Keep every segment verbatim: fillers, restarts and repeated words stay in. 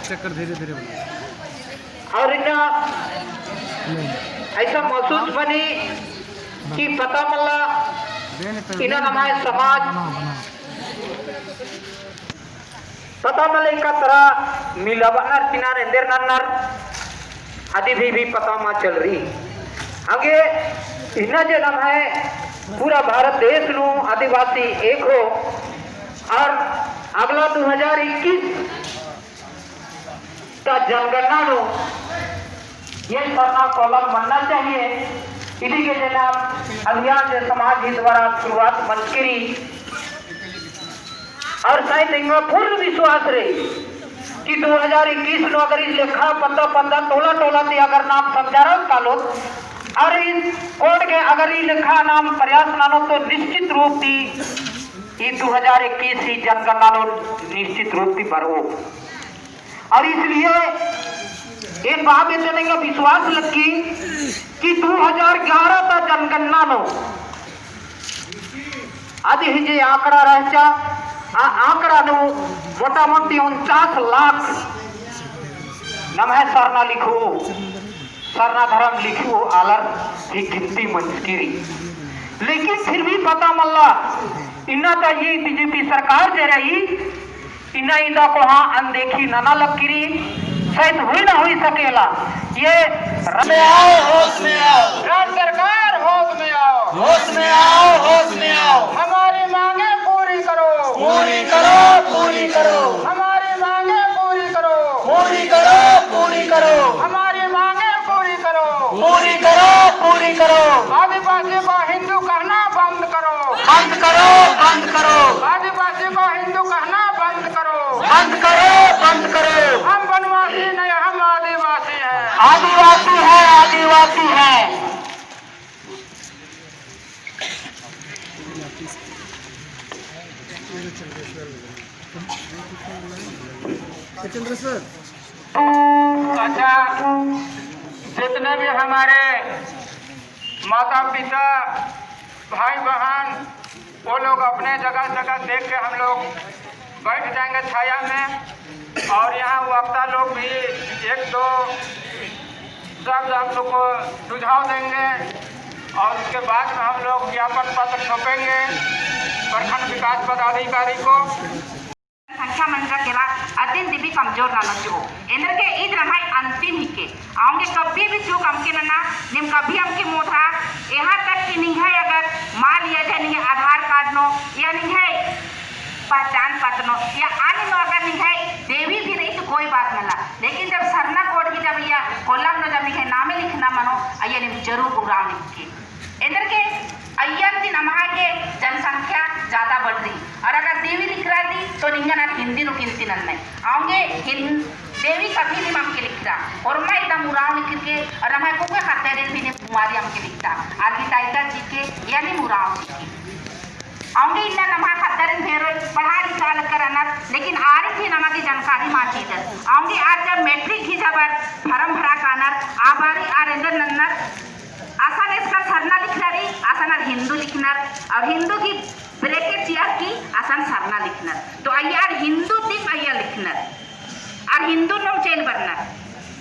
चक्कर धीरे धीरे बना। और इन्ना ऐसा महसूस बनी कि पता मल्ला, इन्ना नम्है समाज पता मल्ला एका तरा मिलाबअनर चिअनर एन्देर नन्नर, अदी भी, भी पता मा चल रई। आगे इन्ना जे नम्है पूरा भारत देश नू आदिवासी एक हो और अगला दो हजार इक्कीस ता जनगणना नू ये सरना column मन्ना चाहिए। इदी गे जे नाम अभियान जे समाज ही द्वारा शुरुआत मंजकी रई। और शायद एंगा पूर्ण विश्वास रई कि दो हजार इक्कीस नू अगर ई लेखा पद्दा पद्दा टोला टोला ती अगर नाम समझारओत कालोत और ई code गे अगर ई लेखा नाम प्रयास ननोत तो निश्चित रूप ती ई दो हजार इक्कीस ही जनगणना नू निश्चित रूप ती बरओ। और इसलिए एन बआ बेद्दन एंगा विश्वास लग्गी कि दो हजार ग्यारह ता जनगणना नू अदी ही जे आंकड़ा रहचा, आ आंकड़ा नू मोटा मोटी उनचास लाख नम्है सरना लिखो, सरना धर्म लिखो आलर ही गिनती मंजकी रई। लेकिन फिर भी पता मल्ला, इन्ना ता ई बीजेपी सरकार जे रई, इन्ना इदा कोहाँ अनदेखी नना लग्गी रई, शायद हुई ना हुई सकेला। ये होश में आओ, होश में आओ। राज्य सरकार होश में आओ। होश में आओ, होश में आओ। हमारी मांगे पूरी करो। पूरी करो, पूरी करो। हमारी मांगे पूरी करो। पूरी करो, पूरी करो। हमारी मांगे पूरी करो। पूरी करो, पूरी करो। आदिवासी को हिंदू कहना बंद करो। बंद करो, बंद करो। आदिवासी को हिंदू कहना बंद करो। बंद करो, बंद करो। हम वनवासी नहीं, हम आदिवासी हैं। आदिवासी है, आदिवासी है। अच्छा, जितने भी हमारे माता पिता, भाई बहन, वो लोग अपने जगह जगह देख के हम लोग बैठ जाएंगे छाया में। और यहाँ वक्ता लोग भी एक दो शब्द हम लोग को सुझाव देंगे और उसके बाद में हम लोग ज्ञापन पत्र सौंपेंगे प्रखंड विकास पदाधिकारी को। संख्या मंजा केरा अदिन दिबी कमजोर नना चिओ। एन्देरगे ईद नम्है अंतिम हिके। औंगे कभी भी चूक अमके नना, नीम कभी अमके मोटरा, यहाँ तक कि निंग्है अगर मान लिया जाए निंग्है आधार कार्ड नू या निंग्है पहचान पत्र नू या अन्य नू अगर निंग्है देवी भी रही तो कोई बात नला, लेकिन जब सरना code की जब या column नू जब निंग्है नामे लिखना मनो, अइय्या नीम जरूर उराँव लिखके। एन्देरगे अइय्या ती नम्है गे जनसंख्या ज्यादा बढ़ रही। और अगर देवी लिखरा दी, तो निंगन आर हिंदी नू गिनती नन्नय। औंगे हिन-, देवी कभी नीम अमके लिखरा। होरमा एकदम उराँव लिखरके, और नम्है कुके खद्दरिन भी नीम कुँवारी अमके लिखरा। आर गे title चिके, या नीम उराँव चिके। औंगे इन्ना नम्है खद्दरिन भेरो पढ़ा लिखा लक्कर रअनर, लेकिन आरिन भी नमा गे जानकारी मा चिअदत। औंगे आर जब मैट्रिक ही जब आर form भरा कानर, आ बारी आर एन्देर नन्नर, असन एसकर सरना लिखना रई, असन आर हिंदू लिखनर, और हिंदू की bracket चिअर की असन सरना लिखनर। तो अइय्या आर हिंदू ती अइय्या लिखनर, आर हिंदू नू चेन बरनर।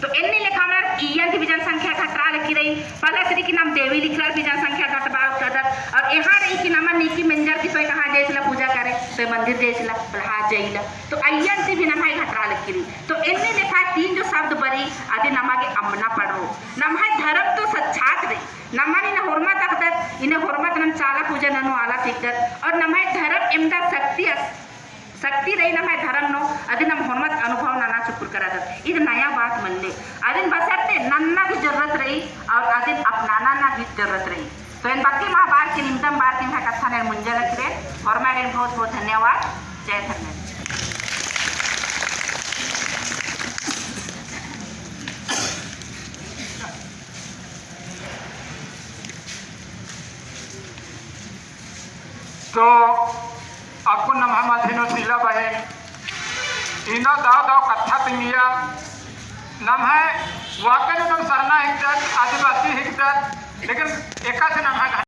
तो एन्ने लेखा मनार इय्या ती भी जनसंख्या घटरा लगी रई, plus रई कि नाम देवी लिखरर भी जनसंख्या घटबा उठदत, और एहा रई कि नाम नीकी मेंजर की सोय कहाँ जाइसला पूजा करे, सोय मंदिर जाइसला, बोले हाँ जाइला। तो अइय्या ती भी नम्है घटरा लगी रई। तो एन्ने लेखा तीन जो शब्द बरई, अदिन नमा गे अम्बना पड़रो। नम्है धरम तो सच्चात रई। नमन इन्ना होरमत अख़दत, इन्ना होरमत नम चाला पूजा ननू आलस हिकदत, और नम्है धरम एवंदा शक्ति अस-, शक्ति रई नम्है धरम नू, अदिन नम होरमत अनुभव नना चुकुर करादत। ईद नया बात मल्ले। अदिन बसरते नन्ना की जरूरत रई, और अदिन अपनाना ना भी जरूरत रई। तो एन बग्गे मा बार के निमतम बार के एंग्है कत्थन एन मुंजा लगी रई। होरमारिन बहुत बहुत धन्यवाद। जय धर्मेस। तो अक्कुन नम्है मझी नू शीला बहिन इन्ना दव दव कत्था तिंगिया। नम्है वाकई नू सरना हिकदत, आदिवासी हिकदत, लेकिन एकासे नम्है